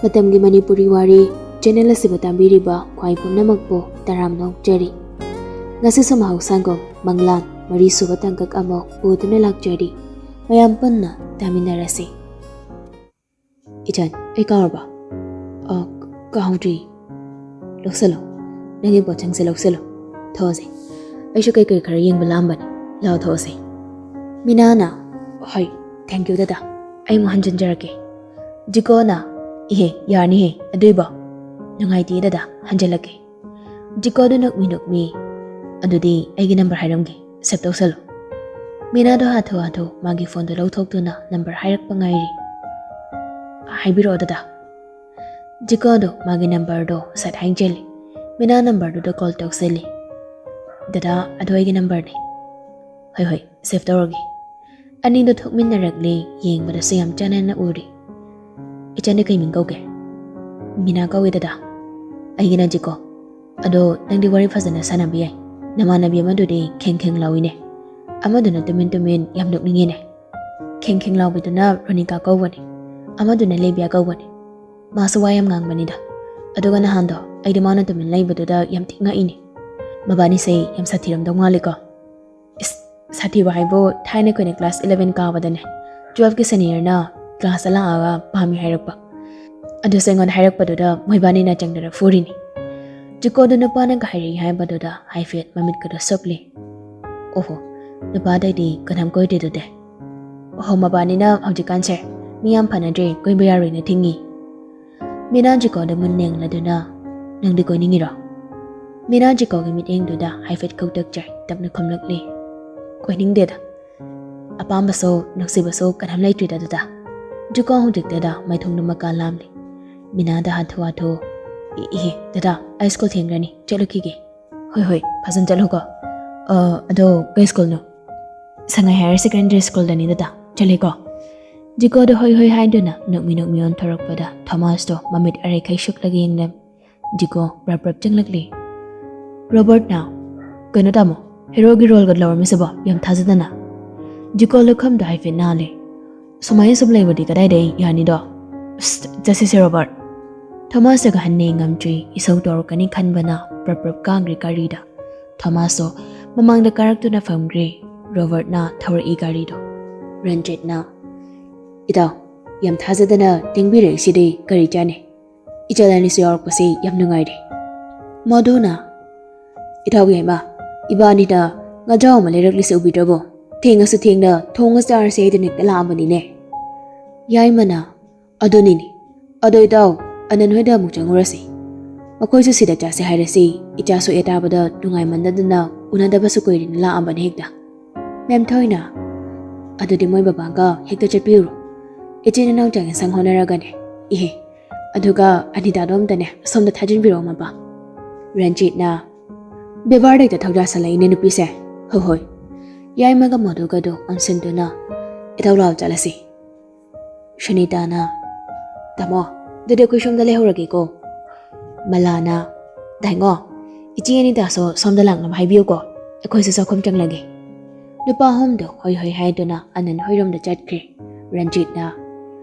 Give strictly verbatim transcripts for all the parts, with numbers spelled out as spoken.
ꯃꯇꯝꯒꯤ ꯃꯅꯤꯄꯨꯔꯤ ꯋꯥꯔꯤ ꯆꯦꯅꯦꯜ ꯑꯁꯤꯕꯨ ꯇꯥꯕꯤꯔꯤꯕ ꯈ꯭ꯋꯥꯏ ꯄꯨꯝꯅꯃꯛꯄꯨ ꯇꯔꯥꯝꯅ ꯑꯣꯛꯆꯔꯤ꯫ ꯉꯁꯤꯁꯨ ꯃꯍꯧꯁꯥꯒꯨꯝ ꯃꯪꯂꯥꯟ ꯃꯔꯤꯁꯨꯕ ꯇꯥꯡꯀꯛ ꯑꯃ ꯄꯨꯗꯨꯅ ꯂꯥꯛꯆꯔꯤ꯫ ꯃꯌꯥꯝ ꯄꯨꯟꯅ ꯇꯥꯃꯤꯟꯅꯔꯁꯤ꯫ ꯏꯆꯟ, ꯑꯩ ꯀꯥꯎꯔꯕ? ꯑ, ꯀꯥꯎꯗ꯭ꯔꯤ꯫ ꯂꯧꯁꯜꯂꯣ꯫ ꯅꯪꯒꯤ ꯄꯣꯠꯆꯪꯁꯦ ꯂꯧꯁꯜꯂꯣ꯫ ꯊꯣꯛꯑꯁꯦ꯫ ꯑꯩꯁꯨ ꯀꯩ ꯀꯩ ꯈꯔ ꯌꯦꯡꯕ ꯂꯥꯛꯑꯝꯕꯅꯤ꯫ ꯂꯥꯛꯑꯣ, ꯊꯣꯛꯑꯁꯦ꯫ ꯃꯤꯅꯥꯅ, "ꯍꯣꯏ, thank you ꯗꯗꯥ꯫ ꯑꯩ ꯑꯃꯨꯛ ꯍꯟꯖꯤꯟꯖꯔꯛꯀꯦ꯫" ꯖꯤꯀꯣꯅ, "ꯏꯍꯦ, ꯌꯥꯔꯅꯤꯍꯦ, ꯑꯗꯨꯏꯕꯣ꯫ ꯅꯨꯡꯉꯥꯏꯇꯦ ꯗꯗꯥ, ꯍꯟꯖꯤꯜꯂꯛꯀꯦ꯫" ꯖꯤꯀꯣꯗꯨ ꯅꯣꯛꯃꯤ ꯅꯣꯛꯃꯤ, "ꯑꯗꯨꯗꯤ ꯑꯩꯒꯤ ꯅꯝꯕꯔ ꯍꯥꯏꯔꯝꯒꯦ, ꯁꯦꯞ ꯇꯧꯁꯜꯂꯨ꯫" ꯃꯤꯅꯥꯗꯣ ꯍꯥꯊꯨ ꯍꯥꯊꯨ ꯃꯥꯒꯤ ꯐꯣꯟꯗꯣ ꯂꯧꯊꯣꯛꯇꯨꯅ ꯅꯝꯕꯔ ꯍꯥꯏꯔꯛꯄ ꯉꯥꯏꯔꯤ꯫ "ꯍꯥꯏꯕꯤꯔꯛꯑꯣ ꯗꯗꯥ꯫" ꯖꯤꯀꯣꯗꯣ ꯃꯥꯒꯤ ꯅꯝꯕꯔꯗꯣ ꯁꯠ ꯍꯥꯏꯅ ꯆꯦꯜꯂꯤ꯫ ꯃꯤꯅꯥ ꯅꯝꯕꯔꯗꯨꯗ ꯀꯣꯜ ꯇꯧꯁꯤꯜꯂꯤ꯫ "ꯗꯗꯥ, ꯑꯗꯣ ꯑꯩꯒꯤ ꯅꯝꯕꯔꯅꯦ꯫" "ꯍꯣꯏ ꯍꯣꯏ, ꯁꯦꯞ ꯇꯧꯔꯒꯦ꯫" ꯑꯅꯤꯗꯣ ꯊꯣꯛꯃꯤꯟꯅꯔꯛꯂꯦ꯫ ꯌꯦꯡꯕꯗꯁꯨ ꯌꯥꯝ ꯆꯥꯟꯅꯅ ꯎꯔꯦ꯫ "ꯏꯆꯟꯗꯤ ꯀꯩ ꯃꯤꯡ ꯀꯧꯒꯦ?" "ꯃꯤꯅꯥ ꯀꯧꯏ ꯗꯗꯥ꯫" "ꯑꯩꯒꯤꯅ ꯖꯤꯀꯣ꯫ ꯑꯗꯣ ꯅꯪꯗꯤ ꯋꯥꯔꯤ ꯐꯖꯅ ꯁꯥꯟꯅꯕ ꯌꯥꯏ꯫ ꯅꯃꯥꯟꯅꯕꯤ ꯑꯃꯗꯨꯗꯤ ꯈꯦꯡ ꯈꯦꯡ ꯂꯥꯎꯏꯅꯦ꯫ ꯑꯃꯗꯨꯅ ꯇꯨꯃꯤꯟ ꯇꯨꯃꯤꯟ ꯌꯥꯝ ꯅꯣꯛꯅꯤꯡꯉꯤꯅꯦ꯫ ꯈꯦꯡ ꯈꯦꯡ ꯂꯥꯎꯕꯤꯗꯨꯅ ꯔꯣꯅꯤꯀꯥ ꯀꯧꯕꯅꯤ꯫ ꯑꯃꯗꯨꯅ ꯂꯦꯕꯤꯌꯥ ꯀꯧꯕꯅꯤ꯫ ꯃꯥꯁꯨ ꯋꯥ ꯌꯥꯝ ꯉꯥꯡꯕꯅꯤꯗ꯫ ꯑꯗꯨꯒ ꯅꯍꯥꯟꯗꯣ ꯑꯩꯗꯤ ꯃꯥꯅ ꯇꯨꯃꯤꯟ ꯂꯩꯕꯗꯨꯗ ꯌꯥꯝ ꯊꯤ ꯉꯛꯏꯅꯦ꯫ ꯃꯕꯥꯅꯤꯁꯦ ꯌꯥꯝ ꯁꯥꯊꯤꯔꯝꯗꯧ ꯃꯥꯜꯂꯤꯀꯣ꯫" "ꯏꯁ, ꯁꯥꯊꯤꯕ ꯍꯥꯏꯕꯨ ꯊꯥꯏꯅ ꯑꯩꯈꯣꯏꯅ ꯀ꯭ꯂꯥꯁ ꯏꯂꯚꯦꯟ ꯀꯥꯕꯗꯅꯦ, ꯇꯨꯋꯦꯜꯐꯀꯤ ꯁꯦꯅꯤꯌꯔꯅ ꯀ꯭ꯂꯥꯁꯇ ꯂꯥꯛꯑꯒ ꯄꯥꯝꯃꯤ ꯍꯥꯏꯔꯛꯄ꯫ ꯑꯗꯨꯁꯨ ꯑꯩꯉꯣꯟꯗ ꯍꯥꯏꯔꯛꯄꯗꯨꯗ ꯃꯣꯏꯕꯥꯅꯤꯅ ꯆꯪꯗꯅ ꯐꯨꯔꯤꯅꯤ꯫" ꯖꯤꯀꯣꯗꯨ ꯅꯨꯄꯥꯅꯒ ꯍꯥꯏꯔꯛꯏ ꯍꯥꯏꯕꯗꯨꯗ ꯍꯥꯏꯐꯦꯠ ꯃꯃꯤꯠꯀꯗꯣ ꯁꯨꯞꯂꯤ꯫ "ꯑꯣꯍꯣ, ꯅꯨꯄꯥ ꯑꯇꯩꯗꯤ ꯀꯅꯥꯝ ꯀꯣꯏꯗꯦꯗꯨꯗꯤ?" "ꯑꯣꯍꯣ, ꯃꯕꯥꯅꯤꯅ ꯍꯧꯖꯤꯛꯀꯥꯟꯁꯦ ꯃꯤ ꯌꯥꯝ ꯐꯅꯗ꯭ꯔꯦ, ꯀꯣꯏꯕ ꯌꯥꯔꯣꯏꯅ ꯊꯤꯡꯉꯤ꯫" ꯃꯤꯅꯥ ꯖꯤꯀꯣꯗ ꯃꯨꯟꯅ ꯌꯦꯡꯂꯗꯨꯅ, "ꯅꯪꯗꯤ ꯀꯣꯏꯅꯤꯡꯉꯤꯔꯣ?" ꯃꯤꯅꯥ ꯖꯤꯀꯣꯒꯤ ꯃꯤꯠꯌꯦꯡꯗꯨꯗ ꯍꯥꯏꯐꯦꯠ ꯈꯧꯇꯛꯆꯩ, ꯇꯞꯅ ꯈꯨꯝꯂꯛꯂꯤ, "ꯀꯣꯏꯅꯤꯡꯗꯦꯗ꯫ ꯑꯄꯥꯝꯕꯁꯨ ꯅꯨꯡꯁꯤꯕꯁꯨ ꯀꯅꯥꯝ ꯂꯩꯇ꯭ꯔꯤꯗ ꯑꯗꯨꯗ꯫" ꯖꯤꯀꯣ ꯍꯧꯖꯤꯛꯇꯗ ꯃꯥꯏꯊꯣꯡꯗꯨ ꯃꯀꯥ ꯂꯥꯝꯂꯤ꯫ ꯃꯤꯅꯥꯗ ꯍꯥꯊꯨ ꯍꯥꯊꯨ, "ꯏ-, ꯏꯍꯦ, ꯗꯗꯥ, ꯑꯩ ꯁ꯭ꯀꯨꯜ ꯊꯦꯡꯈ꯭ꯔꯅꯤ, ꯆꯠꯂꯨꯈꯤꯒꯦ꯫" "ꯍꯣꯏ, ꯍꯣꯏ, ꯐꯖꯅ ꯆꯠꯂꯨꯀꯣ꯫ ꯑ, ꯑꯗꯣ ꯀꯩ ꯁ꯭ꯀꯨꯜꯅꯣ?" "ꯁꯉꯥꯏ ꯍꯥꯌꯔ ꯁꯦꯀꯦꯟꯗꯔꯤ ꯁ꯭ꯀꯨꯜꯗꯅꯤ ꯗꯗꯥ, ꯆꯠꯂꯦꯀꯣ꯫" ꯖꯤꯀꯣꯗ ꯍꯣꯏ ꯍꯣꯏ ꯍꯥꯏꯗꯨꯅ ꯅꯣꯛꯃꯤ ꯅꯣꯛꯃꯤ ꯑꯣꯟꯊꯣꯔꯛꯄꯗ ꯊꯣꯃꯥꯁꯇꯣ ꯃꯃꯤꯠ ꯑꯔꯩꯈꯩ ꯁꯨꯛꯂꯒ ꯌꯦꯡꯂꯝꯃꯤ꯫ ꯖꯤꯀꯣ ꯕ꯭ꯔꯞ ꯕ꯭ꯔꯞ ꯆꯪꯂꯛꯂꯤ꯫ "ꯔꯣꯕꯔꯠꯅ?" "ꯀꯩꯅꯣ ꯇꯥꯃꯣ, ꯍꯦꯔꯣꯒꯤ ꯔꯣꯜꯒ ꯂꯧꯔꯝꯃꯤꯁꯤꯕꯣ? ꯌꯥꯝ ꯊꯥꯖꯗꯅ?" ꯖꯤꯀꯣ ꯂꯨꯈꯝꯗꯣ ꯍꯥꯏꯐꯦꯠ ꯅꯥꯜꯂꯦ꯫ "ꯁꯨꯃꯥꯏꯅ ꯁꯨꯝ ꯂꯩꯕꯗꯤ ꯀꯗꯥꯏꯗꯩ ꯌꯥꯅꯤꯗꯣ? "ꯄ꯭ꯁ, ꯆꯠꯁꯤꯁꯦ, ꯔꯣꯕꯔꯠ꯫" ꯊꯣꯃꯥꯁꯇꯒ ꯍꯟꯅ ꯌꯦꯡꯉꯝꯗ꯭ꯔꯤ꯫ ꯏꯁꯧ ꯇꯧꯔꯛꯀꯅꯤ ꯈꯟꯕꯅ ꯄ꯭ꯔꯞ ꯄ꯭ꯔꯞ ꯀꯥꯡꯈ꯭ꯔꯦ ꯒꯥꯔꯤꯗ꯫ ꯊꯣꯃꯥꯁꯁꯨ ꯃꯃꯥꯡꯗ ꯀꯥꯔꯛꯇꯨꯅ ꯐꯝꯈ꯭ꯔꯦ꯫ ꯔꯣꯕꯔꯠꯅ ꯊꯧꯔꯛꯏ ꯒꯥꯔꯤꯗꯣ꯫ ꯔꯟꯖꯤꯠꯅ, "ꯏꯇꯥꯎ, ꯌꯥꯝ ꯊꯥꯖꯗꯅ ꯂꯦꯡꯕꯤꯔꯛꯏꯁꯤꯗꯤ ꯀꯔꯤ ꯆꯥꯅꯤ? ꯏꯆꯜ ꯑꯅꯤꯁꯨ ꯌꯥꯎꯔꯛꯄꯁꯤ ꯌꯥꯝ ꯅꯨꯡꯉꯥꯏꯔꯦ꯫" ꯃꯗꯨꯅ, "ꯏꯇꯥꯎ ꯌꯥꯏꯃ, ꯏꯕꯥꯅꯤꯅ ꯉꯥꯖꯥꯎ ꯑꯃ ꯂꯩꯔꯛꯂꯤꯁꯦ ꯎꯕꯤꯗ꯭ꯔꯕꯣ? ꯊꯦꯡꯉꯁꯨ ꯊꯦꯡꯅ ꯊꯣꯡꯉ ꯆꯥꯔꯁꯦ ꯍꯥꯏꯗꯅ ꯍꯦꯛꯇ ꯂꯥꯛꯑꯝꯕꯅꯤꯅꯦ꯫" ꯌꯥꯏꯃꯅ, "ꯑꯗꯨꯅꯤꯅꯦ꯫ ꯑꯗꯣ ꯏꯇꯥꯎ, ꯑꯅꯟ ꯍꯣꯏꯗ ꯑꯃꯨꯛ ꯆꯪꯉꯨꯔꯁꯤ꯫ ꯃꯈꯣꯏꯁꯨ ꯁꯤꯗ ꯆꯥꯁꯦ ꯍꯥꯏꯔꯁꯤ꯫ ꯏꯆꯥꯁꯨ ꯑꯦ ꯇꯥꯕꯗ ꯅꯨꯡꯉꯥꯏꯃꯟꯗꯗꯅ ꯎꯅꯗꯕꯁꯨ ꯀꯨꯏꯔꯦꯅ ꯂꯥꯛꯑꯝꯕꯅꯦ ꯍꯦꯛꯇ꯫" ꯃꯦꯝꯊꯣꯏꯅ, "ꯑꯗꯨꯗꯤ ꯃꯣꯏ ꯕꯕꯥꯒ ꯍꯦꯛꯇ ꯆꯠꯄꯤꯔꯨꯔꯣ꯫ ꯏꯆꯤꯟ ꯏꯅꯥꯎ ꯆꯥꯛ ꯌꯦꯟꯁꯥꯡ ꯍꯣꯠꯅꯔꯒꯅꯦ꯫ ꯏꯍꯦ, ꯑꯗꯨꯒ ꯑꯅꯤꯇꯥꯗꯣ ꯑꯝꯇꯅꯦ ꯑꯁꯣꯝꯗ ꯊꯥꯖꯤꯟꯕꯤꯔꯛꯑꯣ, ꯃꯄꯥ꯫" ꯔꯟꯖꯤꯠꯅ, "ꯕꯦꯕꯥꯔꯗ ꯍꯦꯛꯇ ꯊꯧꯖꯥ ꯁꯥꯜꯂꯛꯏꯅꯦ ꯅꯨꯄꯤꯁꯦ꯫ ꯍꯣꯏ, ꯍꯣꯏ꯫" ꯌꯥꯏꯃꯒ ꯃꯗꯨꯒꯗꯣ ꯑꯣꯟꯁꯤꯟꯗꯨꯅ, "ꯏꯇꯥꯎ ꯂꯥꯎ ꯆꯠꯂꯁꯤ꯫" ꯁꯨꯅꯤꯇꯥꯅ, "ꯇꯥꯃꯣ, ꯑꯗꯨꯗꯤ ꯑꯩꯈꯣꯏ ꯁꯣꯝꯗ ꯂꯩꯍꯧꯔꯒꯦꯀꯣ꯫" ꯃꯂꯥꯅ, "ꯗꯥꯏꯉꯣ, ꯏꯆꯦ ꯑꯅꯤꯇꯥꯁꯨ ꯁꯣꯝꯗ ꯂꯥꯛꯅꯕ ꯍꯥꯏꯕꯤꯌꯨꯀꯣ꯫ ꯑꯩꯈꯣꯏꯁꯨ ꯆꯥꯛꯈꯨꯝ ꯆꯪꯂꯒꯦ꯫" ꯅꯨꯄꯥ ꯑꯍꯨꯝꯗꯣ ꯍꯣꯏ ꯍꯣꯏ ꯍꯥꯏꯗꯨꯅ ꯑꯅꯟ ꯍꯣꯏꯔꯣꯝꯗ ꯆꯠꯈ꯭ꯔꯦ꯫ ꯔꯟꯖꯤꯠꯅ,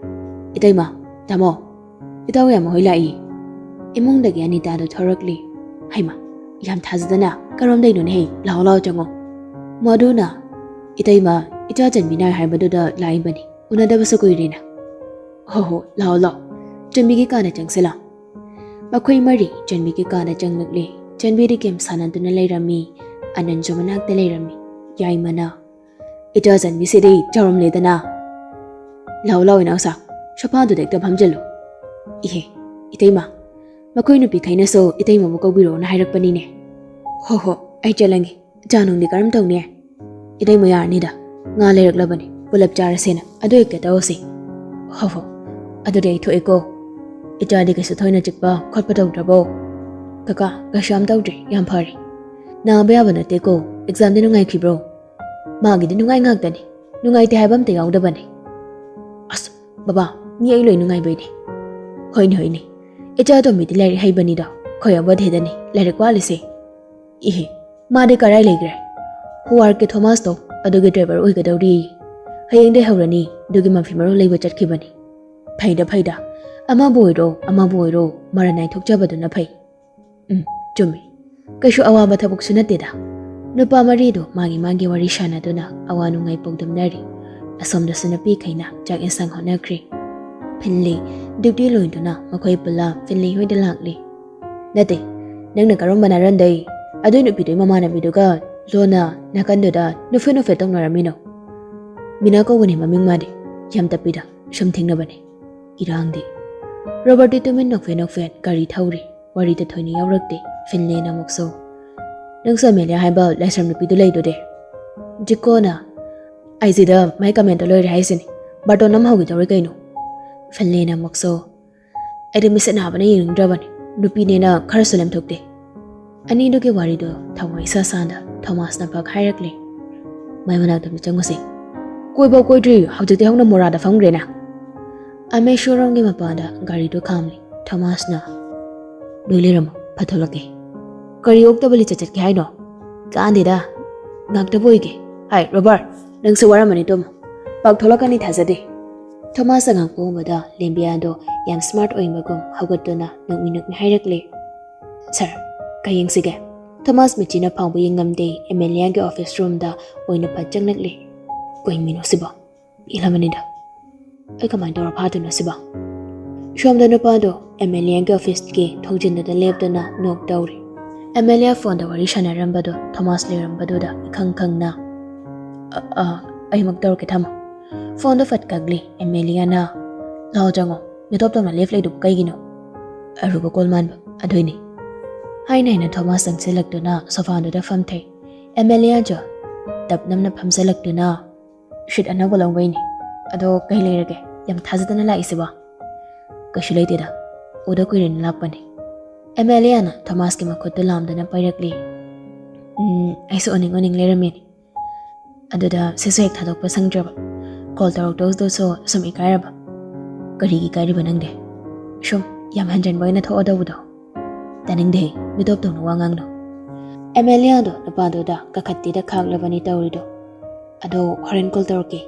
"ꯏꯇꯩꯃ, ꯇꯥꯃꯣ, ꯏꯇꯥꯎ ꯌꯥꯝ ꯍꯣꯏ ꯂꯥꯛꯏ꯫" ꯏꯃꯨꯡꯗꯒꯤ ꯑꯅꯤꯇꯥꯗꯣ ꯊꯣꯔꯛꯂꯤ꯫ "ꯍꯩꯃ, ꯌꯥꯝ ꯊꯥꯖꯗꯅ ꯀꯔꯣꯝꯗꯩꯅꯣꯅꯦ? ꯍꯩ, ꯂꯥꯛꯑꯣ ꯂꯥꯛꯑꯣ ꯆꯪꯉꯣ꯫" ꯃꯗꯨꯅ, "ꯏꯇꯩꯃ, ꯏꯆꯥ ꯆꯟꯕꯤ ꯅꯥꯏ ꯍꯥꯏꯕꯗꯨꯗ ꯂꯥꯛꯏꯕꯅꯤ, ꯎꯅꯗꯕꯁꯨ ꯀꯨꯏꯔꯦꯅ꯫" "ꯍꯣ ꯍꯣ, ꯂꯥꯛꯑꯣ ꯂꯥꯛꯑꯣ, ꯆꯟꯕꯤꯒꯤ ꯀꯥꯗ ꯆꯪꯁꯤꯜꯂꯣ꯫" ꯃꯈꯣꯏ ꯃꯔꯤ ꯆꯟꯕꯤꯒꯤ ꯀꯥꯗ ꯆꯪꯂꯛꯂꯦ꯫ ꯆꯟꯕꯤꯗꯤ ꯒꯦꯝ ꯁꯥꯟꯅꯗꯨꯅ ꯂꯩꯔꯝꯃꯤ꯫ ꯑꯅꯟꯁꯨ ꯃꯅꯥꯛꯇ ꯂꯩꯔꯝꯃꯤ꯫ ꯌꯥꯏꯃꯅ, "ꯏꯆꯥ ꯆꯟꯕꯤꯁꯤꯗꯤ ꯆꯥꯎꯔꯝꯂꯦꯗꯅ꯫ ꯂꯥꯛꯑꯣ ꯂꯥꯛꯑꯣ ꯏꯅꯥꯎꯁꯥ, ꯁꯣꯐꯥꯗꯨꯗ ꯍꯦꯛꯇ ꯐꯝꯖꯜꯂꯨ꯫" "ꯏꯍꯦ, ꯏꯇꯩꯃ, ꯃꯈꯣꯏ ꯅꯨꯄꯤꯈꯩꯅꯁꯨ ꯏꯇꯩꯃꯕꯨ ꯀꯧꯕꯤꯔꯛꯑꯣꯅ ꯍꯥꯏꯔꯛꯄꯅꯤꯅꯦ꯫" "ꯍꯣ ꯍꯣ, ꯑꯩ ꯆꯠꯂꯒꯦ꯫ ꯆꯥ ꯅꯨꯡꯗꯤ ꯀꯔꯝ ꯇꯧꯅꯤ?" "ꯏꯇꯩꯃ ꯌꯥꯔꯅꯤꯗ, ꯉꯥ ꯂꯩꯔꯛꯂꯕꯅꯤ, ꯄꯨꯂꯞ ꯆꯥꯔꯁꯦꯅ꯫ ꯑꯗꯨ ꯍꯦꯛꯇ ꯇꯧꯔꯁꯤ꯫" "ꯍꯣ ꯍꯣ, ꯑꯗꯨꯗꯤ ꯑꯩ ꯊꯣꯛꯑꯦꯀꯣ꯫ ꯏꯆꯥꯗꯤ ꯀꯩꯁꯨ ꯊꯣꯏꯅ ꯆꯤꯛꯄ ꯈꯣꯠꯄ ꯇꯧꯗ꯭ꯔꯕꯣ?" "ꯀꯀꯥ, ꯀꯩꯁꯨ ꯌꯥꯝ ꯇꯧꯗ꯭ꯔꯦ, ꯌꯥꯝ ꯐꯔꯦ꯫ ꯅꯥꯕ ꯌꯥꯕ ꯅꯠꯇꯦꯀꯣ, ꯑꯦꯛꯖꯥꯝꯗꯤ ꯅꯨꯡꯉꯥꯏꯈꯤꯕ꯭ꯔꯣ?" "ꯃꯥꯒꯤꯗꯤ ꯅꯨꯡꯉꯥꯏ ꯉꯥꯛꯇꯅꯤ, ꯅꯨꯡꯉꯥꯏꯇꯦ ꯍꯥꯏꯕ ꯑꯝꯇ ꯌꯥꯎꯗꯕꯅꯤ꯫" "ꯑꯁ ꯕꯕꯥ, ꯃꯤ ꯑꯩ ꯂꯣꯏ ꯅꯨꯡꯉꯥꯏꯕꯩꯅꯦ꯫" "ꯍꯣꯏꯅꯦ ꯍꯣꯏꯅꯦ, ꯏꯆꯥ ꯑꯇꯣꯝꯕꯤꯗꯤ ꯂꯥꯏꯔꯤꯛ ꯍꯩꯕꯅꯤꯗꯣ, ꯑꯩꯈꯣꯏ ꯑꯕꯣꯙꯦꯗꯅꯤ ꯂꯥꯏꯔꯤꯛ ꯋꯥꯠꯂꯤꯁꯦ꯫" "ꯏꯍꯦ, ꯃꯥꯗꯤ ꯀꯔꯥꯏ ꯂꯩꯈ꯭ꯔꯦ?" "ꯍꯣꯋꯥꯔꯠꯀꯤ ꯊꯣꯃꯥꯁꯇꯣ ꯑꯗꯨꯒꯤ ꯗ꯭ꯔꯥꯏꯚꯔ ꯑꯣꯏꯒꯗꯧꯔꯤ꯫ ꯍꯌꯦꯡꯗꯩ ꯍꯧꯔꯅꯤ, ꯑꯗꯨꯒꯤ ꯃꯐꯤ ꯃꯔꯣꯜ ꯂꯩꯕ ꯆꯠꯈꯤꯕꯅꯤ꯫" "ꯐꯩꯗ ꯐꯩꯗ, ꯑꯃꯕꯨ ꯑꯣꯏꯔꯣ, ꯑꯃꯕꯨ ꯑꯣꯏꯔꯣ, ꯃꯔꯟ ꯅꯥꯏꯊꯣꯛꯆꯕꯗꯨꯅ ꯐꯩ꯫ ꯎꯝ, ꯆꯨꯝꯃꯤ꯫ ꯀꯩꯁꯨ ꯑꯋꯥꯕ ꯊꯕꯛꯁꯨ ꯅꯠꯇꯦꯗ꯫ ꯅꯨꯄꯥ ꯃꯔꯤꯗꯣ ꯃꯥꯒꯤ ꯃꯥꯒꯤ ꯋꯥꯔꯤ ꯁꯥꯟꯅꯗꯨꯅ ꯑꯋꯥ ꯅꯨꯡꯉꯥꯏ ꯄꯥꯎꯗꯝꯅꯔꯤ꯫ ꯑꯁꯣꯝꯗꯁꯨ ꯅꯨꯄꯤꯈꯩꯅ ꯆꯥꯛ ꯏꯟꯁꯥꯡ ꯍꯣꯠꯅꯈ꯭ꯔꯤ꯫ ꯐꯤꯟꯂꯤ duty ꯂꯣꯏꯗꯨꯅ ꯃꯈꯣꯏ ꯄꯨꯂꯞ ꯐꯤꯟꯂꯤ ꯍꯣꯏꯗ ꯂꯥꯛꯂꯤ꯫ "ꯅꯠꯇꯦ, ꯅꯪꯅ ꯀꯔꯝꯕ ꯅꯥꯔꯟꯗꯩ ꯑꯗꯨꯏ ꯅꯨꯄꯤꯗꯨꯒꯤ ꯃꯃꯥꯟꯅꯕꯤꯗꯨꯒ ꯂꯣꯟꯅ ꯅꯥꯀꯟꯗꯨꯗ ꯅꯨꯐꯦꯠ ꯅꯨꯐꯦꯠ ꯇꯧꯅꯔꯝꯃꯤꯅꯣ?" "ꯃꯤꯅꯥ ꯀꯧꯕꯅꯤ ꯃꯃꯤꯡ ꯃꯥꯗꯤ꯫ ꯌꯥꯝ ꯇꯞꯄꯤꯗ, ꯁꯨꯝ ꯊꯦꯡꯅꯕꯅꯤ꯫ ꯏꯔꯥꯡꯗꯤ꯫" ꯔꯣꯕꯔꯠꯇꯤ ꯇꯨꯃꯤꯟ ꯅꯣꯛꯐꯦꯠ ꯅꯣꯛꯐꯦꯠ ꯒꯥꯔꯤ ꯊꯧꯔꯤ꯫ ꯋꯥꯔꯤꯗ ꯊꯣꯏꯅ ꯌꯥꯎꯔꯛꯇꯦ꯫ ꯐꯤꯟꯂꯦꯅ ꯑꯃꯨꯛꯁꯨ, "ꯅꯪꯁꯨ ꯑꯃꯦꯂꯤꯌꯥ ꯍꯥꯏꯕ ꯂꯥꯏꯁ꯭ꯔꯝ ꯅꯨꯄꯤꯗꯨ ꯂꯩꯗꯨꯗꯤ?" ꯖꯤꯀꯣꯅ, "ꯑꯥꯏꯖꯤꯗ ꯃꯥꯏ ꯀꯃꯦꯟꯇꯣ ꯂꯣꯏꯔꯦ ꯍꯥꯏꯁꯤꯅꯤ꯫ ꯕꯥꯔꯇꯣꯟ ꯑꯃ ꯍꯧꯈꯤꯗꯧꯔꯦ ꯀꯩꯅꯣ?" ꯐꯤꯟꯂꯦꯅ ꯑꯃꯨꯛꯁꯨ, "ꯑꯩꯗꯤ ꯃꯤꯠꯁꯤꯠ ꯅꯥꯕꯅ ꯌꯦꯡꯅꯤꯡꯗ꯭ꯔꯕꯅꯤ꯫ ꯅꯨꯄꯤꯅꯦꯅ ꯈꯔꯁꯨ ꯂꯦꯝꯊꯣꯛꯇꯦ꯫" ꯑꯅꯤꯗꯨꯒꯤ ꯋꯥꯔꯤꯗꯣ ꯊꯧꯃꯣꯏ ꯏꯁꯥ ꯁꯥꯅ ꯊꯣꯃꯥꯁꯅ ꯐꯛ ꯍꯥꯏꯔꯛꯂꯦ꯫ "ꯃꯥꯏ ꯃꯅꯥꯛꯇ ꯑꯃꯨꯛ ꯆꯪꯉꯨꯁꯦ꯫ ꯀꯣꯏꯕ ꯀꯣꯏꯗ꯭ꯔꯤ, ꯍꯧꯖꯤꯛꯇꯤ ꯍꯧꯅ ꯃꯣꯔꯥꯗ ꯐꯝꯈ꯭ꯔꯦꯅ꯫" ꯑꯃꯦ showroomꯒꯤ ꯃꯄꯥꯟꯗ ꯒꯥꯔꯤꯗꯨ ꯈꯥꯝꯂꯤ꯫ ꯊꯣꯃꯥꯁꯅ, "ꯅꯣꯏ ꯂꯩꯔꯝꯃꯣ, ꯐꯠ ꯊꯣꯛꯂꯛꯀꯦ꯫" "ꯀꯔꯤ ꯑꯣꯛꯇꯕ ꯂꯤꯆꯠ ꯆꯠꯀꯦ ꯍꯥꯏꯅꯣ?" "ꯀꯥꯟꯗꯦꯗ, ꯉꯥꯛꯇꯕꯨ ꯑꯣꯏꯒꯦ꯫ ꯍꯥꯏ, ꯔꯣꯕꯥꯔꯠ, ꯅꯪꯁꯨ ꯋꯥꯔꯝꯃꯅꯤ, ꯇꯨꯝꯃꯣ꯫ ꯄꯥꯛ ꯊꯣꯛꯂꯛꯀꯅꯤ ꯊꯥꯖꯗꯦ꯫" ꯊꯣꯃꯥꯁ ꯑꯉꯥꯡ ꯄꯣꯝꯕꯗ ꯂꯦꯝꯕꯤꯌꯥꯗꯣ ꯌꯥꯝ smart ꯑꯣꯏꯕꯒꯨꯝ ꯍꯧꯒꯠꯇꯨꯅ ꯅꯣꯛꯃꯤ ꯅꯣꯛꯃꯤ ꯍꯥꯏꯔꯛꯂꯦ꯫ "ꯁꯥꯔ, ꯀꯩ ꯌꯦꯡꯁꯤꯒꯦ?" ꯊꯣꯃꯥꯁ ꯃꯤꯠꯆꯤꯅ ꯐꯥꯎꯕ ꯌꯦꯡꯉꯝꯗꯦ꯫ ꯑꯦꯃꯦꯂꯤꯌꯥꯒꯤ office roomꯗ ꯑꯣꯏꯅ ꯐꯠ ꯆꯪꯂꯛꯂꯦ꯫ "ꯀꯩ ꯃꯤꯅꯣ ꯁꯤꯕꯣ? ꯏꯜꯂꯝꯃꯅꯤꯗ꯫ ꯑꯩ ꯀꯃꯥꯏꯅ ꯇꯧꯔ ꯐꯥꯗꯣꯏꯅꯣ ꯁꯤꯕꯣ?" ꯁꯣꯝꯗ ꯅꯨꯄꯥꯗꯣ ꯑꯦꯃꯦꯂꯤꯌꯥꯒꯤ officeꯀꯤ ꯊꯣꯡꯖꯤꯟꯗꯨꯗ ꯂꯦꯞꯇꯨꯅ ꯅꯣꯛ ꯇꯧꯔꯤ꯫ ꯑꯦꯃꯦꯂꯤꯌꯥ phoneꯗ ꯋꯥꯔꯤ ꯁꯥꯟꯅꯔꯝꯕꯗꯣ ꯊꯣꯃꯥꯁ ꯂꯩꯔꯝꯕꯗꯨꯗ ꯏꯈꯪ ꯈꯪꯅ, "ꯑ, ꯑ, ꯑꯩꯃꯨꯛ ꯇꯧꯔꯛꯀꯦ, ꯊꯝꯃꯣ꯫" Phoneꯗꯣ ꯐꯠ ꯀꯛꯂꯤ꯫ ꯑꯦꯃꯦꯂꯤꯌꯥꯅ, "ꯂꯥꯛꯑꯣ ꯆꯪꯉꯣ, ꯃꯤꯇꯣꯞ ꯇꯧꯅ ꯂꯦꯞ ꯂꯩꯗꯨꯕꯨ ꯀꯩꯒꯤꯅꯣ?" "ꯑꯔꯨꯕ call ꯃꯥꯟꯕ ꯑꯗꯨꯏꯅꯤ꯫" ꯍꯥꯏꯅ ꯍꯥꯏꯅ ꯊꯣꯃꯥꯁ ꯆꯪꯁꯤꯜꯂꯛꯇꯨꯅ sofaꯗꯨꯗ ꯐꯝꯊꯩ꯫ ꯑꯦꯃꯦꯂꯤꯌꯥꯁꯨ ꯇꯞ ꯅꯝꯅ ꯐꯝꯖꯜꯂꯛꯇꯨꯅ, "Sheet ꯑꯅꯧꯕ ꯂꯧꯕꯩꯅꯤ꯫ ꯑꯗꯣ ꯀꯩ ꯂꯩꯔꯒꯦ? ꯌꯥꯝ ꯊꯥꯖꯗꯅ ꯂꯥꯛꯏꯁꯤꯕꯣ?" "ꯀꯩꯁꯨ ꯂꯩꯇꯦꯗ, ꯎꯗ ꯀꯨꯏꯔꯦꯅ ꯂꯥꯛꯄꯅꯤ꯫" ꯑꯦꯃꯦꯂꯤꯌꯥꯅ ꯊꯣꯃꯥꯁꯀꯤ ꯃꯈꯨꯠꯇꯨ ꯂꯥꯝꯗꯅ ꯄꯥꯏꯔꯛꯂꯤ꯫ "ꯎꯝ, ꯑꯩꯁꯨ ꯎꯅꯤꯡ ꯎꯅꯤꯡ ꯂꯩꯔꯝꯃꯤꯅꯤ꯫ ꯑꯗꯨꯗ ꯁꯤꯁꯨ ꯍꯦꯛ ꯊꯥꯗꯣꯛꯄ ꯁꯪꯗ꯭ꯔꯕ꯫ Call ꯇꯧꯔꯛꯇꯧꯗꯨꯁꯨ ꯁꯨꯝ ꯏꯀꯥꯏꯔꯕ꯫" "ꯀꯔꯤꯒꯤ ꯏꯀꯥꯏꯔꯤꯕ ꯅꯪꯗꯤ? ꯁꯨꯝ ꯌꯥꯝ ꯍꯟꯖꯟꯕ ꯑꯣꯏꯅ ꯊꯣꯛꯑꯗꯧꯕꯗꯣ꯫" "ꯇꯥꯅꯤꯡꯗꯦ, ꯃꯤꯇꯣꯞ ꯇꯧꯅ ꯋꯥ ꯉꯥꯡꯅꯨ꯫" ꯑꯦꯃꯦꯂꯤꯌꯥꯗꯣ ꯅꯨꯄꯥꯗꯨꯗ ꯀꯥꯈꯠꯇꯦꯗ ꯈꯥꯛꯂꯕꯅꯤ ꯇꯧꯔꯤꯗꯣ꯫ "ꯑꯗꯣ ꯍꯣꯔꯦꯟ call ꯇꯧꯔꯛꯀꯦ꯫"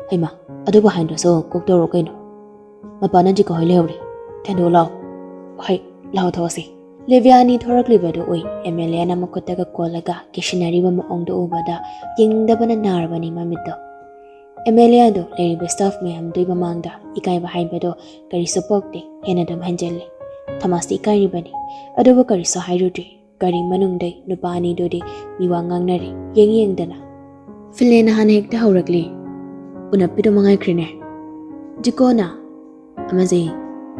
"ꯍꯩꯃꯥ, ꯑꯗꯨꯕꯨ ꯍꯥꯏꯗ꯭ꯔꯁꯨ ꯀꯣꯛ ꯇꯧꯔꯛꯑꯣ ꯀꯩꯅꯣ?" "ꯃꯄꯥꯟꯅ ꯖꯤꯀꯣ ꯍꯣꯏ ꯂꯩꯍꯧꯔꯤ꯫ ꯊꯤꯟꯗꯣꯛꯎ ꯂꯥꯛꯑꯣ꯫" "ꯍꯣꯏ, ꯂꯥꯛꯑꯣ, ꯊꯣꯛꯑꯁꯤ꯫" ꯂꯦꯕꯤꯌꯥ ꯑꯅꯤ ꯊꯣꯔꯛꯂꯤꯕꯗꯨ ꯎꯏ꯫ ꯑꯦꯃꯦꯂꯤꯌꯥꯅ ꯃꯈꯨꯠꯇꯒ ꯀꯣꯜꯂꯒ ꯀꯤꯁꯤꯟꯅꯔꯤꯕ ꯃꯑꯣꯡꯗꯨ ꯎꯕꯗ ꯌꯦꯡꯅꯤꯡꯗꯕꯅ ꯅꯥꯔꯕꯅꯤ ꯃꯃꯤꯠꯇꯣ꯫ ꯑꯦꯃꯦꯂꯤꯌꯥꯗꯣ ꯂꯩꯔꯤꯕ ꯁ꯭ꯇꯥꯐ ꯃꯌꯥꯝꯗꯨꯒꯤ ꯃꯃꯥꯡꯗ ꯏꯀꯥꯏꯕ ꯍꯥꯏꯕꯗꯣ ꯀꯔꯤꯁꯨ ꯄꯣꯛꯇꯦ, ꯍꯦꯟꯅ ꯑꯗꯨꯝ ꯍꯦꯟꯖꯤꯜꯂꯤ꯫ ꯊꯣꯃꯥꯁꯇꯤ ꯏꯀꯥꯏꯔꯤꯕꯅꯤ, ꯑꯗꯨꯕꯨ ꯀꯔꯤꯁꯨ ꯍꯥꯏꯔꯨꯗ꯭ꯔꯤ꯫ ꯒꯥꯔꯤ ꯃꯅꯨꯡꯗꯩ ꯅꯨꯄꯥ ꯑꯅꯤꯗꯨꯗꯤ ꯃꯤꯋꯥ ꯉꯥꯡꯅꯔꯤ, ꯌꯦꯡ ꯌꯦꯡꯗꯅ꯫ ꯐꯤꯟꯂꯦꯅ ꯍꯥꯟꯅ ꯍꯦꯛꯇ ꯍꯧꯔꯛꯂꯤ꯫ "ꯎꯅꯞꯄꯤꯗꯣ ꯃꯉꯥꯏꯈ꯭ꯔꯦꯅꯦ꯫" ꯖꯤꯀꯣꯅ, "ꯑꯃꯁꯦ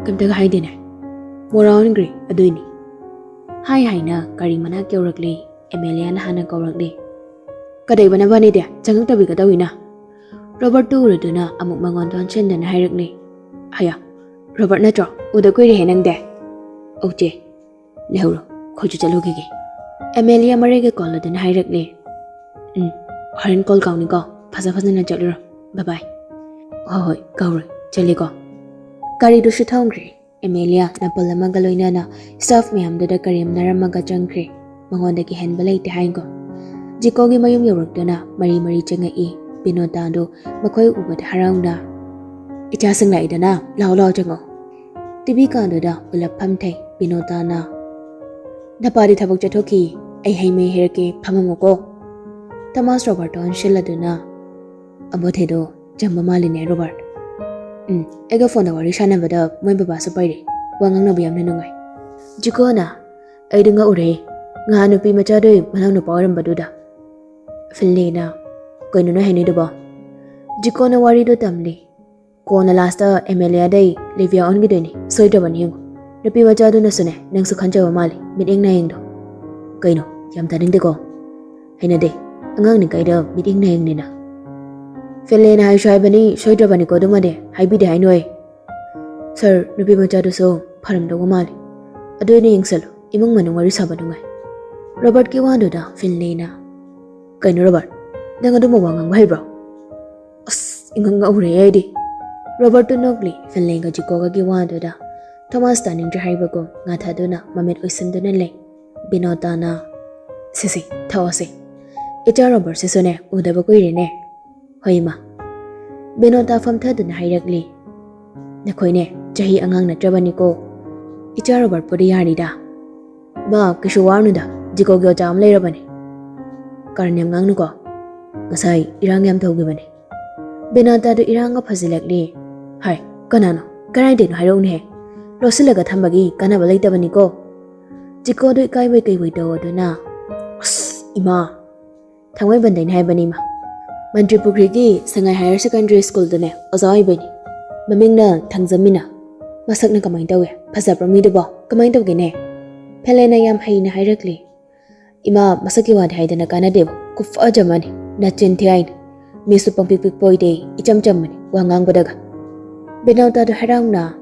ꯀꯩꯝꯇꯒ ꯍꯥꯏꯗꯦꯅꯦ, ꯃꯣꯔꯥ ꯑꯣꯟꯈ꯭ꯔꯦ ꯑꯗꯨꯏꯅꯤ꯫" ꯍꯥꯏ ꯍꯥꯏꯅ ꯒꯥꯔꯤ ꯃꯅꯥꯛ ꯌꯧꯔꯛꯂꯤ꯫ ꯑꯦꯃꯦꯂꯤꯌꯥꯅ ꯍꯥꯟꯅ ꯀꯧꯔꯛꯂꯤ꯫ "ꯀꯗꯩꯕ ꯅꯕꯥꯅꯤꯗꯤ? ꯆꯪꯉꯛꯇꯕꯤꯒ ꯇꯧꯏꯅ꯫" ꯔꯣꯕꯔꯠꯇꯨ ꯎꯔꯗꯨꯅ ꯑꯃꯨꯛ ꯃꯉꯣꯟꯗ ꯑꯣꯟꯁꯤꯟꯗꯅ ꯍꯥꯏꯔꯛꯂꯤ꯫ "ꯍꯌꯥ, ꯔꯣꯕꯔꯠ ꯅꯠꯇ꯭ꯔꯣ? ꯎꯗ ꯀꯨꯏꯔꯦꯍꯦ ꯅꯪꯗꯤ꯫" "ꯑꯧ ꯆꯦ, ꯂꯩꯍꯧꯔꯣ, ꯑꯩꯈꯣꯏꯁꯨ ꯆꯠꯂꯨꯈꯤꯒꯦ꯫" ꯑꯦꯃꯦꯂꯤꯌꯥ ꯃꯔꯩꯒ ꯀꯣꯜꯂꯗꯨꯅ ꯍꯥꯏꯔꯛꯂꯦ꯫ "ꯎꯝ, ꯍꯣꯔꯦꯟ ꯀꯣꯜ ꯀꯥꯎꯅꯤꯀꯣ, ꯐꯖ ꯐꯖꯅ ꯆꯠꯂꯨꯔꯣ꯫ ꯕꯥꯏ ꯕꯥꯏ꯫" "ꯍꯣꯏ ꯍꯣꯏ, ꯀꯥꯎꯔꯣꯏ, ꯆꯠꯂꯤꯀꯣ꯫" ꯒꯥꯔꯤꯗꯨꯁꯨ ꯊꯧꯈ꯭ꯔꯦ꯫ ꯑꯦꯃꯦꯂꯤꯌꯥ ꯅꯥꯄꯜ ꯑꯃꯒ ꯂꯣꯏꯅꯅ ꯁ꯭ꯇꯥꯐ ꯃꯌꯥꯝꯗꯨꯗ ꯀꯔꯦꯝꯅꯔꯝꯃꯒ ꯆꯪꯈ꯭ꯔꯦ꯫ ꯃꯉꯣꯟꯗ ꯀꯤꯍꯟꯕ ꯂꯩꯇꯦ ꯍꯥꯏꯀꯣ꯫ ꯖꯤꯀꯣꯒꯤ ꯃꯌꯨꯝ ꯌꯧꯔꯛꯇꯨꯅ ꯃꯔꯤ ꯃꯔꯤ ꯆꯪꯉꯛꯏ꯫ ꯕꯤꯅꯣꯇꯥꯗꯨ ꯃꯈꯣꯏ ꯎꯕꯗ ꯍꯔꯥꯎꯅ, "ꯏꯆꯥꯁꯤꯡ ꯂꯥꯛꯏꯗꯅ, ꯂꯥꯛꯑꯣ ꯂꯥꯛꯑꯣ, ꯆꯪꯉꯛꯑꯣ꯫" ꯇꯤꯚꯤ ꯀꯥꯗꯨꯗ ꯄꯨꯂꯞ ꯐꯝꯊꯩ꯫ ꯕꯤꯅꯣꯇꯥꯅ, "ꯅꯄꯥꯗꯤ ꯊꯕꯛ ꯆꯠꯊꯣꯛꯈꯤ, ꯑꯩ ꯍꯩ ꯃꯍꯤ ꯍꯩꯔꯛꯀꯦ, ꯐꯝꯃꯝꯃꯨꯀꯣ꯫" ꯊꯣꯃꯥꯁ ꯔꯣꯕꯥꯔꯠꯇ ꯑꯣꯟꯁꯤꯜꯂꯗꯨꯅ, "ꯑꯕꯣꯊꯦꯗꯣ ꯆꯪꯕ ꯃꯥꯜꯂꯤꯅꯦ, ꯔꯣꯕꯥꯔꯠ꯫" "ꯎꯝ, ꯑꯩꯒ ꯐꯣꯟꯗ ꯋꯥꯔꯤ ꯁꯥꯟꯅꯕꯗ ꯃꯣꯏ ꯕꯕꯥꯁꯨ ꯄꯥꯏꯔꯛꯑꯦ꯫ ꯋꯥ ꯉꯥꯡꯅꯕ ꯌꯥꯝꯅ ꯅꯨꯡꯉꯥꯏ꯫" ꯖꯤꯀꯣꯅ, "ꯑꯩꯗꯤ ꯉꯛꯎꯔꯦ, ꯉꯍꯥꯟ ꯅꯨꯄꯤ ꯃꯆꯥꯗꯨꯒꯤ ꯃꯅꯥꯎ ꯅꯨꯄꯥ ꯑꯣꯏꯔꯝꯕꯗꯨꯗ꯫" ꯐꯤꯟꯂꯦꯅ, "ꯀꯩꯅꯣ ꯅꯣꯏ ꯍꯥꯏꯅꯩꯗꯨꯕꯣ?" ꯖꯤꯀꯣꯅ ꯋꯥꯔꯤꯗꯣ ꯇꯝꯂꯤ꯫ "ꯀꯣꯟꯅ ꯂꯥꯁꯇ ꯑꯦꯃꯦꯂꯤꯌꯥꯗꯩ ꯂꯤꯚꯤꯌꯥ ꯑꯣꯟꯈꯤꯗꯣꯏꯅꯤ, ꯁꯣꯏꯗ꯭ꯔꯕꯅꯤ ꯌꯦꯡꯉꯨ꯫ ꯅꯨꯄꯤ ꯃꯆꯥꯗꯨꯅꯁꯨꯅꯦ, ꯅꯪꯁꯨ ꯈꯟꯖꯕ ꯃꯥꯜꯂꯤ, ꯃꯤꯠꯌꯦꯡ ꯅꯥꯌꯦꯡꯗꯣ꯫" "ꯀꯩꯅꯣ, ꯌꯥꯝ ꯇꯥꯅꯤꯡꯗꯦꯀꯣ꯫ ꯍꯩꯅꯗꯦ, ꯑꯉꯥꯡꯅꯤ ꯀꯥꯏꯗ ꯃꯤꯠꯌꯦꯡ ꯅꯥꯌꯦꯡꯅꯤꯅ꯫" "ꯐꯤꯟꯂꯦꯅ ꯍꯥꯏꯁꯨ ꯍꯥꯏꯕꯅꯤ, ꯁꯣꯏꯗ꯭ꯔꯕꯅꯤꯀꯣ, ꯑꯗꯨꯃꯗꯤ ꯍꯥꯏꯕꯤꯗꯦ ꯍꯥꯏꯅꯣꯏ꯫" "ꯁꯥꯔ, ꯅꯨꯄꯤ ꯃꯆꯥꯗꯨꯁꯨ ꯐꯔꯝꯗꯧꯕ ꯃꯥꯜꯂꯤ꯫ ꯑꯗꯨ ꯑꯣꯏꯅ ꯌꯦꯡꯁꯜꯂꯨ, ꯏꯃꯨꯡ ꯃꯅꯨꯡ ꯋꯥꯔꯤ ꯁꯥꯕ ꯅꯨꯡꯉꯥꯏ꯫" ꯔꯣꯕꯥꯔꯠꯀꯤ ꯋꯥꯗꯨꯗ ꯐꯤꯟꯂꯦꯅ, "ꯀꯩꯅꯣ ꯔꯣꯕꯥꯔꯠ, ꯅꯪ ꯑꯗꯨꯝꯕ ꯋꯥ ꯉꯥꯡꯕ ꯍꯩꯕ꯭ꯔꯣ?" ꯑꯁ, ꯏꯉꯛ ꯉꯛꯎꯔꯦ ꯑꯩꯗꯤ꯫ ꯔꯣꯕꯥꯔꯠꯇꯨ ꯅꯣꯛꯂꯤ꯫ ꯐꯤꯟꯂꯦꯒ ꯖꯤꯀꯣꯒꯒꯤ ꯋꯥꯗꯨꯗ ꯊꯣꯃꯥꯁ ꯇꯥꯅꯤꯡꯗ꯭ꯔꯦ ꯍꯥꯏꯕꯒꯨꯝ ꯉꯥꯊꯗꯨꯅ ꯃꯃꯤꯠ ꯎꯏꯁꯤꯟꯗꯨꯅ ꯂꯩ꯫ ꯕꯤꯅꯣꯇꯥꯅ, "ꯁꯦ ꯁꯦ, ꯊꯛꯑꯣꯁꯦ꯫ ꯏꯆꯥ ꯔꯣꯕꯥꯔꯠꯁꯤꯁꯨꯅꯦ, ꯎꯗꯕ ꯀꯨꯏꯔꯦꯅꯦ꯫" "ꯍꯣꯏ, ꯏꯃꯥ꯫" ꯕꯤꯅꯣꯇꯥ ꯐꯝꯊꯗꯨꯅ ꯍꯥꯏꯔꯛꯂꯤ꯫ ꯅꯈꯣꯏꯅꯦ ꯆꯍꯤ ꯑꯉꯥꯡ ꯅꯠꯇ꯭ꯔꯕꯅꯤꯀꯣ꯫ ꯏꯆꯥ ꯔꯣꯕꯔꯠꯄꯨꯗꯤ ꯌꯥꯔꯤꯗ꯫ ꯏꯃꯥ, ꯀꯩꯁꯨ ꯋꯥꯔꯨꯅꯨꯗ, ꯖꯤꯀꯣꯒꯤ ꯑꯣꯖꯥ ꯑꯃ ꯂꯩꯔꯕꯅꯤ꯫ ꯀꯔꯟ ꯌꯥꯝ ꯉꯥꯡꯅꯨꯀꯣ꯫ ꯉꯁꯥꯏ ꯏꯔꯥꯡ ꯌꯥꯝ ꯇꯧꯈꯤꯕꯅꯤ꯫ ꯕꯦꯅꯥꯇꯥꯗꯨ ꯏꯔꯥꯡꯒ ꯐꯖꯤꯜꯂꯛꯂꯤ꯫ ꯍꯥꯏ, ꯀꯅꯥꯅꯣ? ꯀꯗꯥꯏꯗꯩꯅꯣ ꯍꯥꯏꯔꯛꯎꯅꯦꯍꯦ꯫ ꯂꯣꯠꯁꯤꯜꯂꯒ ꯊꯝꯕꯒꯤ ꯀꯥꯟꯅꯕ ꯂꯩꯇꯕꯅꯤꯀꯣ꯫ ꯖꯤꯀꯣꯗꯨ ꯏꯀꯥꯏꯕꯩ ꯀꯩꯕꯩ ꯇꯧꯗꯨꯅ, ꯑꯁ, ꯏꯃꯥ, ꯊꯥꯡꯃꯩꯕꯟꯗꯩꯅꯦ ꯍꯥꯏꯕꯅꯤ ꯏꯃꯥ꯫ ꯃꯟꯇ꯭ꯔꯤ ꯄꯨꯈ꯭ꯔꯤꯒꯤ ꯁꯉꯥꯏ ꯍꯥꯌꯔ ꯁꯦꯀꯦꯟꯗꯔꯤ ꯁ꯭ꯀꯨꯜꯗꯅꯦ ꯑꯣꯖꯥ ꯑꯣꯏꯕꯩꯅꯤ꯫ ꯃꯃꯤꯡꯅ ꯊꯥꯡꯖꯝꯃꯤꯅ꯫ ꯃꯁꯛꯅ ꯀꯃꯥꯏꯅ ꯇꯧꯏ? ꯐꯖꯕ꯭ꯔꯣ ꯃꯤꯗꯨꯕꯣ? ꯀꯃꯥꯏꯅ ꯇꯧꯒꯦꯅꯦ? ꯐꯦꯂꯦꯅ ꯌꯥꯝ ꯍꯩꯅ ꯍꯥꯏꯔꯛꯂꯤ꯫ ꯏꯃꯥ, ꯃꯁꯛꯀꯤ ꯋꯥꯗꯤ ꯍꯥꯏꯗꯅ ꯀꯥꯟꯅꯗꯦꯕ꯫ ꯈꯨꯐꯖ ꯑꯃꯅꯤ꯫ ꯅꯆꯤꯟ ꯊꯤ ꯍꯥꯏꯅꯤ꯫ ꯃꯤꯁꯨ ꯄꯪꯄꯤꯛ ꯄꯤꯛꯄ ꯑꯣꯏꯗꯦ, ꯏꯆꯝ ꯆꯝꯕꯅꯤ ꯋꯥ ꯉꯥꯡꯕꯗꯒ꯫ ꯕꯦꯅꯥꯎꯇꯥꯗꯣ ꯍꯔꯥꯎꯅ,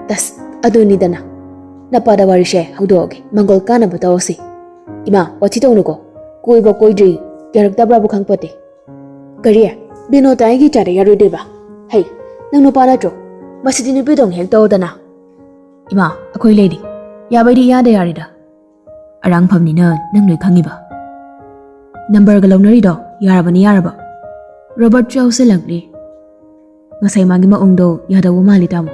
"ꯑꯁ, ꯑꯗꯨꯅꯤꯗꯅ꯫ ꯅꯄꯥꯗ ꯋꯥꯔꯤꯁꯦ ꯍꯧꯗꯣꯛꯑꯒꯦ, ꯃꯪꯒꯣꯜ ꯀꯥꯅꯕ ꯇꯧꯔꯁꯤ꯫ ꯏꯃꯥ, ꯋꯥꯊꯤ ꯇꯧꯅꯨꯀꯣ꯫ ꯀꯣꯏꯕ ꯀꯣꯏꯗ꯭ꯔꯤ, ꯌꯥꯔꯛꯇꯕ꯭ꯔꯥꯕꯨ ꯈꯪꯄꯣꯠꯇꯦ꯫ ꯀꯔꯤ? ꯕꯦꯅꯥꯎꯇꯥ ꯑꯩꯒꯤ ꯏꯆꯥꯗ ꯌꯥꯔꯣꯏꯗꯣꯏꯕ? ꯍꯩ, ꯅꯪ ꯅꯨꯄꯥ ꯅꯠꯇ꯭ꯔꯣ? ꯃꯁꯤꯗꯤ ꯅꯨꯄꯤꯗꯧꯅ ꯍꯦꯛ ꯇꯧꯗꯅ꯫" "ꯏꯃꯥ, ꯑꯩꯈꯣꯏ ꯂꯩꯔꯤ꯫ ꯌꯥꯕꯩꯗꯤ ꯏꯌꯥꯗ ꯌꯥꯔꯦꯗ꯫ ꯑꯔꯥꯡꯐꯝꯅꯤꯅ ꯅꯪ ꯂꯣꯏ ꯈꯪꯉꯤꯕ꯫ ꯅꯝꯕꯔꯒ ꯂꯧꯅꯔꯤꯗꯣ ꯌꯥꯔꯕꯅꯤ ꯌꯥꯔꯕ꯫" ꯔꯣꯕꯔꯠ ꯌꯥꯎꯁꯜꯂꯛꯂꯤ꯫ "ꯉꯁꯥꯏ ꯃꯥꯒꯤ ꯃꯑꯣꯡꯗꯣ ꯌꯥꯗꯧꯕ ꯃꯥꯜꯂꯤ, ꯇꯥꯃꯣ꯫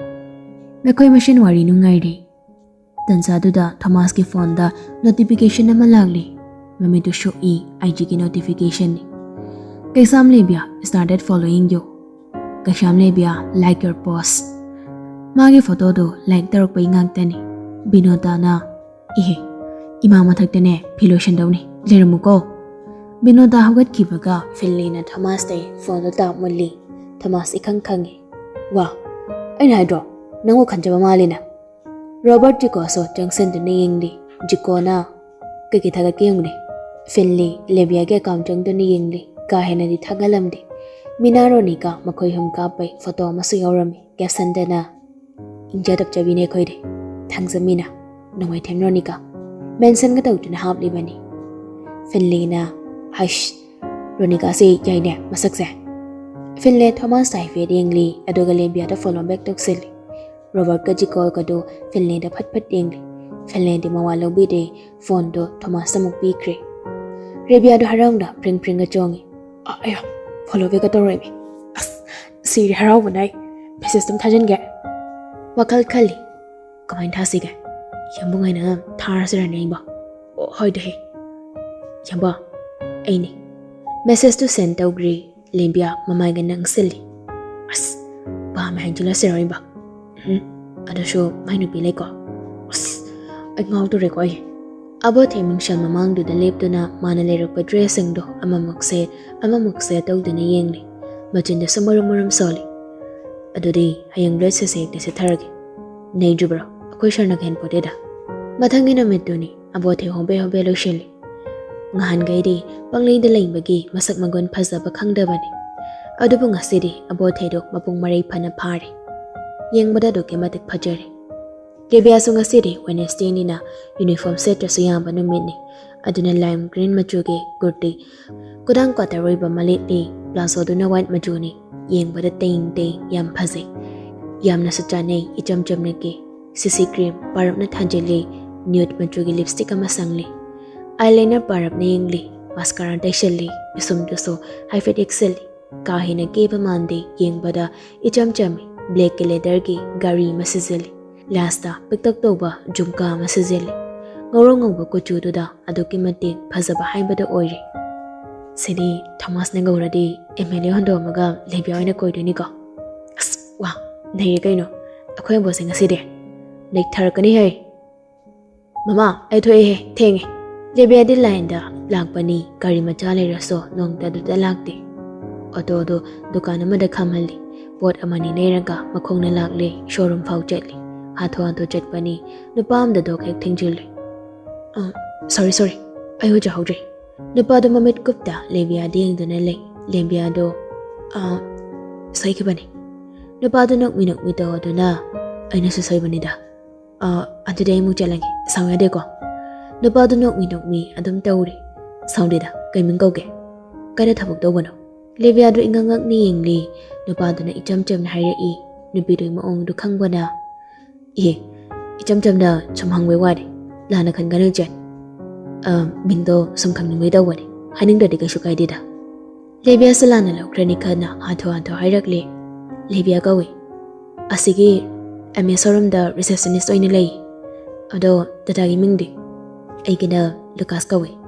ꯅꯈꯣꯏ ꯃꯁꯦꯟ ꯋꯥꯔꯤ ꯅꯨꯡꯉꯥꯏꯔꯤ꯫" ꯇꯟꯖꯥꯗꯨꯗ ꯊꯣꯃꯥꯁꯀꯤ ꯐꯣꯟꯗ ꯅꯣꯇꯤꯐꯤꯀꯦꯁꯟ ꯑꯃ ꯂꯥꯛꯂꯤ꯫ ꯃꯃꯤꯠꯇꯨ ꯁꯣꯛꯏ, ꯑꯥꯏ ꯖꯤꯒꯤ ꯅꯣꯇꯤꯐꯤꯀꯦꯁꯟꯅꯤ꯫ "ꯀꯩꯁꯥꯝ ꯂꯦꯕꯤꯌꯥ started following you꯫ Keisham ꯂꯦꯕꯤꯌꯥ, like your post꯫" ꯃꯥꯒꯤ ꯐꯣꯇꯣꯗꯣ ꯂꯥꯏꯛ ꯇꯧꯔꯛꯄꯩ ꯉꯥꯛꯇꯅꯤ꯫ ꯕꯤꯅꯣꯗꯥꯅ, "ꯏꯍꯦ, ꯏꯃꯥ ꯃꯊꯛꯇꯅꯦ ꯐꯤ ꯂꯣꯏꯁꯟꯗꯧꯅꯤ, ꯂꯩꯔꯝꯃꯨꯀꯣ꯫" ꯕꯤꯅꯣꯗꯥ ꯍꯧꯒꯠꯈꯤꯕꯒ ꯐꯤꯟꯂꯤꯅ ꯊꯣꯃꯥꯁꯇꯩ ꯐꯣꯟꯗꯣ ꯇꯥꯞ ꯃꯨꯜꯂꯤ꯫ ꯊꯣꯃꯥꯁ ꯏꯈꯪ ꯈꯪꯉꯤ꯫ "ꯋꯥ, ꯑꯩꯅ ꯍꯥꯏꯗ꯭ꯔꯣ, ꯅꯪꯕꯨ ꯈꯟꯖꯕ ꯃꯥꯜꯂꯤꯅ?" ꯔꯣꯕꯔꯠ ꯖꯤꯀꯣꯁꯨ ꯆꯪꯁꯤꯟꯗꯨꯅ ꯌꯦꯡꯂꯤ꯫ ꯖꯤꯀꯣꯅ, "ꯀꯩꯀꯩ ꯊꯥꯒꯠꯀꯦ ꯌꯦꯡꯉꯨꯅꯦ?" ꯐꯤꯟꯂꯤ ꯂꯦꯕꯤꯌꯥꯒꯤ ꯑꯦꯀꯥꯎꯟ ꯆꯪꯗꯨꯅ ꯌꯦꯡꯂꯤ꯫ ꯀꯥ ꯍꯦꯟꯅꯗꯤ ꯊꯥꯒꯠꯂꯝꯗꯦ꯫ ꯃꯤꯅꯥ ꯔꯣꯅꯤꯀꯥ ꯃꯈꯣꯏ ꯑꯍꯨꯝ ꯀꯥꯞꯄꯩ ꯐꯣꯇꯣ ꯑꯃꯁꯨ ꯌꯥꯎꯔꯝꯃꯤ꯫ ꯀꯦꯞꯁꯟꯗꯅ, "ꯏꯪꯖ ꯇꯞꯆꯕꯤꯅꯦ ꯑꯩꯈꯣꯏꯗꯤ꯫ ꯊꯥꯡꯖꯝꯃꯤꯅ, ꯅꯣꯡꯃꯥꯏꯊꯦꯝ ꯔꯣꯅꯤꯀꯥ꯫" ꯃꯦꯟꯁꯟꯒ ꯇꯧꯗꯨꯅ ꯍꯥꯞꯂꯤꯕꯅꯤ꯫ ꯐꯤꯟꯂꯤꯅ, "ꯍꯩꯁ, ꯔꯣꯅꯤꯀꯥꯁꯦ ꯌꯥꯏꯅꯦ ꯃꯁꯛꯁꯦ꯫" ꯐꯤꯟꯂꯦ ꯊꯣꯃꯥꯁꯇ ꯍꯥꯏꯐꯦꯠ ꯌꯦꯡꯂꯤ, ꯑꯗꯨꯒ ꯂꯦꯕꯤꯌꯥꯗ ꯐꯣꯂꯣ ꯕꯦꯛ ꯇꯧꯁꯤꯜꯂꯤ꯫ ꯔꯣꯕꯔꯠꯀ ꯖꯤꯀꯣꯒꯗꯨ ꯐꯤꯟꯂꯦꯗ ꯐꯠ ꯐꯠ ꯌꯦꯡꯂꯤ꯫ ꯐꯤꯟꯂꯦꯗꯤ ꯃꯋꯥ ꯂꯧꯕꯤꯗꯦ, ꯐꯣꯟꯗꯣ ꯊꯣꯃꯥꯁꯇ ꯑꯃꯨꯛ ꯄꯤꯈ꯭ꯔꯦ꯫ ꯂꯦꯕꯤꯌꯥꯗꯣ ꯍꯔꯥꯎꯅ ꯐ꯭ꯔꯤꯡ ꯐ꯭ꯔꯤꯡꯒ ꯆꯣꯡꯉꯤ꯫ "ꯑ, ꯑꯌꯥ, ꯐꯣꯂꯣ ꯕꯦꯛꯀ ꯇꯧꯔꯛꯏꯃꯤ꯫ ꯑꯁ, ꯁꯤꯔꯦ ꯍꯔꯥꯎꯕꯅ ꯑꯩ꯫ ꯃꯦꯁꯦꯖ ꯑꯗꯨꯝ ꯊꯥꯖꯤꯟꯒꯦ꯫ ꯋꯥꯈꯜ ꯈꯜꯂꯤ, "ꯀꯃꯥꯏꯅ ꯊꯥꯁꯤꯒꯦ? ꯌꯥꯝꯕꯨꯡ ꯍꯥꯏꯅ ꯊꯥꯔꯁꯤꯔꯅꯦ ꯑꯩꯕꯣ?" "ꯑꯣ, ꯍꯣꯏꯗ ꯍꯦ꯫ ꯌꯥꯝꯕꯣ, ꯑꯩꯅꯤ꯫" ꯃꯦꯁꯦꯖꯇꯨ ꯁꯦꯟ ꯇꯧꯈ꯭ꯔꯤ꯫ ꯂꯦꯝꯕꯤꯌꯥ ꯃꯃꯥꯏꯒ ꯅꯪꯁꯤꯜꯂꯤ꯫ "ꯑꯁ, ꯄꯥꯝꯃꯦ ꯍꯥꯏꯖꯤꯜꯂꯁꯤꯔꯣ ꯏꯕ? ꯎꯝ, ꯑꯗꯨꯁꯨ ꯃꯥꯏ ꯅꯨꯄꯤ ꯂꯩꯀꯣ? ꯑꯁ, ꯑꯩ ꯉꯥꯎꯗꯣꯔꯦꯀꯣ ꯑꯩ꯫" ꯑꯕꯣꯊꯦ ꯃꯤꯡꯁꯦꯜ ꯃꯃꯥꯡꯗꯨꯗ ꯂꯦꯞꯇꯨꯅ ꯃꯥꯅ ꯂꯩꯔꯛꯄ ꯗ꯭ꯔꯦꯁꯁꯤꯡꯗꯣ ꯑꯃꯃꯨꯛꯁꯦ ꯑꯃꯃꯨꯛꯁꯦ ꯇꯧꯗꯨꯅ ꯌꯦꯡꯂꯤ꯫ ꯃꯆꯤꯟꯗꯁꯨ ꯃꯔꯨꯝ ꯃꯔꯨꯝ ꯁꯣꯜꯂꯤ꯫ "ꯑꯗꯨꯗꯤ ꯍꯌꯦꯡ ꯕ꯭ꯂꯦꯠ ꯁꯦꯁꯦꯛꯇ ꯁꯦꯠꯊꯔꯒꯦ꯫ ꯅꯩꯗ꯭ꯔꯤꯕ꯭ꯔꯣ? ꯑꯩꯈꯣꯏ ꯁꯥꯔꯅ ꯒ꯭ꯌꯥꯟ ꯄꯣꯠꯇꯦꯗ꯫" ꯃꯊꯪꯒꯤ ꯅꯨꯃꯤꯠꯇꯨꯅꯤ꯫ ꯑꯕꯣꯊꯦ ꯍꯣꯕꯦ ꯍꯣꯕꯦ ꯂꯣꯏꯁꯤꯜꯂꯤ꯫ ꯅꯍꯥꯟꯈꯩꯗꯤ ꯄꯪꯂꯩꯗ ꯂꯩꯕꯒꯤ ꯃꯁꯛ ꯃꯒꯨꯟ ꯐꯖꯕ ꯈꯪꯗꯕꯅꯤ꯫ ꯑꯗꯨꯕꯨ ꯉꯁꯤꯗꯤ ꯑꯕꯣꯊꯦꯗꯣ ꯃꯄꯨꯡ ꯃꯔꯩ ꯐꯅ ꯐꯥꯔꯦ꯫ ꯌꯦꯡꯕꯗ ꯑꯗꯨꯛꯀꯤ ꯃꯇꯤꯛ ꯐꯖꯔꯦ꯫ ꯂꯦꯕꯤꯌꯥꯁꯨ ꯉꯁꯤꯗꯤ ꯋꯦꯅꯦꯁꯗꯦꯅꯤꯅ ꯌꯨꯅꯤꯐꯣꯔꯝ ꯁꯦꯠꯇ꯭ꯔꯁꯨ ꯌꯥꯕ ꯅꯨꯃꯤꯠꯅꯤ꯫ ꯑꯗꯨꯅ ꯂꯥꯏꯝ ꯒ꯭ꯔꯤꯟ ꯃꯆꯨꯒꯤ ꯀꯨꯔꯇꯤ, ꯈꯨꯗꯥꯡ ꯀ꯭ꯋꯥꯇꯔ ꯑꯣꯏꯕ ꯑꯃ ꯂꯤꯠꯂꯤ, ꯄ꯭ꯂꯥꯖꯣꯗꯨꯅ ꯋꯥꯏꯠ ꯃꯆꯨꯅꯤ꯫ ꯌꯦꯡꯕꯗ ꯇꯦꯡ ꯇꯦꯡ ꯌꯥꯝ ꯐꯖꯩ꯫ ꯌꯥꯝꯅꯁꯨ ꯆꯥꯅꯩ, ꯏꯆꯝ ꯆꯝꯅꯒꯤ꯫ ꯁꯤꯁꯤ ꯀ꯭ꯔꯤꯝ ꯄꯥꯔꯞꯅ ꯊꯥꯖꯤꯜꯂꯤ, ꯅ꯭ꯌꯨꯠ ꯃꯆꯨꯒꯤ ꯂꯤꯞꯁꯇꯤꯛ ꯑꯃ ꯁꯪꯂꯤ꯫ ꯑꯥꯏꯂꯥꯏꯅꯔ ꯄꯥꯔꯞꯅ ꯌꯦꯡꯂꯤ, ꯃꯥꯁꯀꯥꯔꯥ ꯇꯩꯁꯜꯂꯤ, ꯄꯤꯁꯨꯝꯗꯨꯁꯨ ꯍꯥꯏꯐꯦꯠ ꯌꯦꯛꯁꯜꯂꯤ꯫ ꯀꯥ ꯍꯦꯟꯅ ꯀꯦꯕ ꯃꯥꯟꯗꯦ, ꯌꯦꯡꯕꯗ ꯏꯆꯝ ꯆꯝꯃꯤ꯫ ꯕ꯭ꯂꯦꯛꯀꯤ ꯂꯦꯗꯔꯒꯤ ꯒꯥꯔꯤ ꯑꯃ ꯁꯤꯖꯤꯜꯂꯤ꯫ ꯂꯥꯁꯇ ꯄꯤꯛꯇꯛ ꯇꯧꯕ ꯖꯨꯝꯀꯥ ꯑꯃ ꯁꯤꯖꯤꯜꯂꯤ꯫ ꯉꯧꯔꯣꯛ ꯉꯧꯕ ꯀꯨꯆꯨꯗꯨꯗ ꯑꯗꯨꯛꯀꯤ ꯃꯇꯤꯛ ꯐꯖꯕ ꯍꯥꯏꯕꯗꯨ ꯑꯣꯏꯔꯦ꯫ "ꯁꯤꯗꯤ ꯊꯣꯃꯥꯁꯅ ꯉꯧꯔꯗꯤ ꯑꯦꯝ ꯑꯦꯜ ꯑꯦ ꯍꯨꯟꯗꯣꯛꯑꯝꯃꯒ ꯂꯦꯕꯤꯌꯥ ꯑꯣꯏꯅ ꯀꯣꯏꯗꯣꯏꯅꯤꯀꯣ꯫ ꯑꯁ, ꯋꯥ, ꯅꯩꯔꯦ ꯀꯩꯅꯣ ꯑꯩꯈꯣꯏ ꯑꯕꯣꯁꯦ ꯉꯁꯤꯗꯤ꯫ ꯅꯩꯊꯔꯛꯀꯅꯤ ꯍꯦ꯫ ꯃꯃꯥ, ꯑꯩ ꯊꯣꯛꯑꯦꯍꯦ, ꯊꯦꯡꯉꯦ꯫" ꯂꯦꯕꯤꯌꯥꯗꯤ ꯂꯥꯏꯟꯗ ꯂꯥꯛꯄꯅꯤ, ꯒꯥꯔꯤ ꯃꯆꯥ ꯂꯩꯔꯁꯨ ꯅꯣꯡꯇ ꯑꯗꯨꯗ ꯂꯥꯛꯇꯦ꯫ ꯑꯣꯇꯣꯗꯨ ꯗꯨꯀꯥꯟ ꯑꯃꯗ ꯈꯥꯝꯍꯜꯂꯤ꯫ ꯄꯣꯠ ꯑꯃꯅꯤ ꯂꯩꯔꯒ ꯃꯈꯣꯡꯅ ꯂꯥꯛꯂꯦ, ꯁꯣꯔꯨꯝ ꯐꯥꯎ ꯆꯠꯂꯤ꯫ ꯍꯥꯊꯨ ꯍꯥꯊꯨ ꯆꯠꯄꯅꯤ, ꯅꯨꯄꯥ ꯑꯃꯗ ꯗꯣꯛ ꯍꯦꯛ ꯊꯦꯡꯖꯤꯜꯂꯦ꯫ "ꯑ, ꯁꯣꯔꯤ, ꯁꯣꯔꯤ, ꯑꯩ ꯎꯖꯍꯧꯗ꯭ꯔꯦ꯫" ꯅꯨꯄꯥꯗꯨ ꯃꯃꯤꯠ ꯀꯨꯞꯇ ꯂꯦꯕꯤꯌꯥꯗ ꯌꯦꯡꯗꯨꯅ ꯂꯩ꯫ ꯂꯦꯕꯤꯌꯥꯗꯣ, "ꯑ, ꯁꯣꯏꯈꯤꯕꯅꯤ꯫" ꯅꯨꯄꯥꯗꯨ ꯅꯣꯛꯃꯤ ꯅꯣꯛꯃꯤ ꯇꯧꯗꯨꯅ, "ꯑꯩꯅꯁꯨ ꯁꯣꯏꯕꯅꯤꯗ꯫ ꯑ, ꯑꯗꯨꯗꯤ ꯑꯩ ꯑꯃꯨꯛ ꯆꯠꯂꯒꯦ, ꯁꯥꯎ ꯌꯥꯗꯦꯀꯣ?" ꯅꯨꯄꯥꯗꯨ ꯅꯣꯛꯃꯤ ꯅꯣꯛꯃꯤ ꯑꯗꯨꯝ ꯇꯧꯔꯤ꯫ "ꯁꯥꯎꯗꯦꯗ, ꯀꯩ ꯃꯤꯡ ꯀꯧꯒꯦ? ꯀꯥꯏꯗ ꯊꯕꯛ ꯇꯧꯕꯅꯣ?" ꯂꯦꯕꯤꯌꯥꯗꯨ ꯏꯉꯛ ꯉꯛꯅ ꯌꯦꯡꯂꯤ꯫ ꯅꯨꯄꯥꯗꯨꯅ ꯏꯆꯝ ꯆꯝꯅ ꯍꯥꯏꯔꯛꯏ꯫ ꯅꯨꯄꯤꯗꯨꯒꯤ ꯃꯑꯣꯡꯗꯨ ꯈꯪꯕꯅ, "ꯏꯍꯦ, ꯏꯆꯝ ꯆꯝꯅ ꯁꯨꯝ ꯍꯪꯕꯩ ꯋꯥꯅꯤ, ꯂꯥꯟꯅ ꯈꯟꯒꯅꯨ ꯏꯆꯦ꯫ ꯑ, ꯃꯤꯡꯗꯣ ꯁꯨꯝ ꯈꯪꯅꯤꯡꯕꯩ ꯇꯧꯕꯅꯤ, ꯍꯥꯏꯅꯤꯡꯗ꯭ꯔꯗꯤ ꯀꯩꯁꯨ ꯀꯥꯏꯗꯦꯗ꯫" ꯂꯦꯕꯤꯌꯥꯁꯨ ꯂꯥꯟꯅ ꯂꯧꯈ꯭ꯔꯅꯤ ꯈꯟꯅ ꯍꯥꯊꯨ ꯍꯥꯊꯨ ꯍꯥꯏꯔꯛꯂꯦ꯫ "ꯂꯦꯕꯤꯌꯥ ꯀꯧꯏ, ꯑꯁꯤꯒꯤ ꯑꯦꯝ ꯑꯦ ꯁꯣꯔꯨꯝꯗ ꯔꯤꯁꯦꯞꯁꯅꯤꯁ ꯑꯣꯏꯅ ꯂꯩ꯫ ꯑꯗꯣ ꯗꯗꯥꯒꯤ ꯃꯤꯡꯗꯤ? ꯑꯩꯒꯤꯅ ꯂꯨꯀꯥꯁ ꯀꯧꯏ꯫